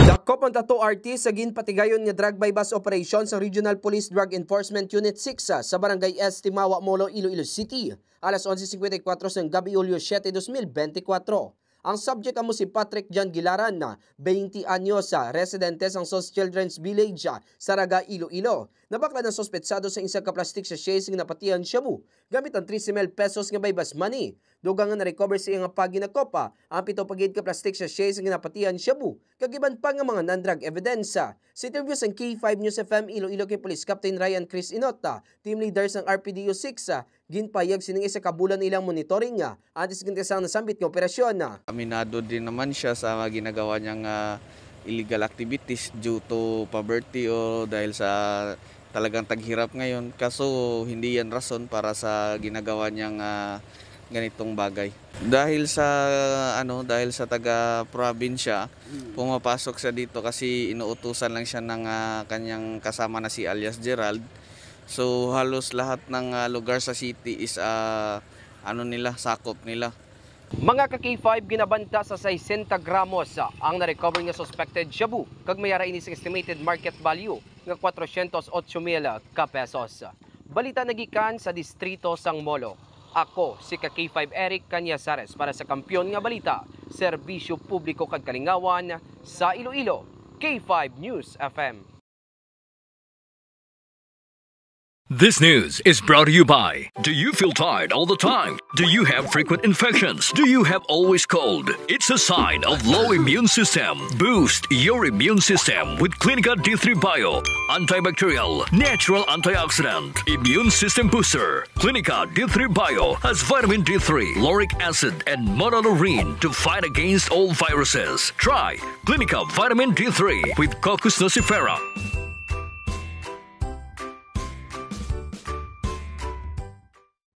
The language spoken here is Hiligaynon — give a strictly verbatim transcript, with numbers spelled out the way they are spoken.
Dakop ang tattoo artist sa ginpatigayon nga drug buy-bust operation sa Regional Police Drug Enforcement Unit six sa Barangay Estimawa, Molo, Iloilo City. Alas onse cincuenta y cuatro sang gabi, Hulyo siete, dos mil benti kwatro. Ang subject amo si Patrick John Gilaran, na twenty anyos, sa residente sang Sos Children's Village, sa Saraga, Iloilo. Nabaklan ang suspetsado sa isa ka plastic sachet nga napatihan shabu gamit ang trese mil pesos nga buy-bust money. Dugang nga na-recover sa iyang paginakopa ang pito pa gid ka plastic sachet nga napatihan shabu, kag iban pa nga mga non-drug evidence. Sa interview sang K five News F M Iloilo kay Police Captain Ryan Chris Inota, team leader sang R P D U six, ginpahayag sining isa ka bulan ilang monitoring antes gid sang nasambit nga operasyon. Aminado din naman siya sa mga ginagawa niyang, ah, illegal activities due to poverty o dahil sa talagang taghirap ngayon. Kaso hindi yan rason para sa ginagawa niyang, ah, ganitong bagay. Dahil sa, ano, dahil sa taga-probinsya, pumapasok siya dito kasi inuutusan lang siya ng, ah, kanyang kasama na si alias Gerald. So, halos lahat ng, ah, lugar sa city is, ah, ano nila, sakop nila. Mga ka K five, ginabanta sa sesenta gramos ang na-recover nga suspected shabu, kag may ara ini sa estimated market value nga kwatrocientos ocho mil ka pesos. Balita nagikan sa distrito sang Molo. Ako si ka K five Eric Cañazares para sa Kampiyon nga Balita, Serbisyo Publiko kag Kalingawan sa Iloilo, K five News F M. This news is brought to you by. Do you feel tired all the time? Do you have frequent infections? Do you have always cold? It's a sign of low immune system. Boost your immune system with Clinica D three Bio. Antibacterial, natural antioxidant, immune system booster. Clinica D three Bio has vitamin D three, lauric acid, and monolaurin to fight against all viruses. Try Clinica Vitamin D three with Cocos nucifera.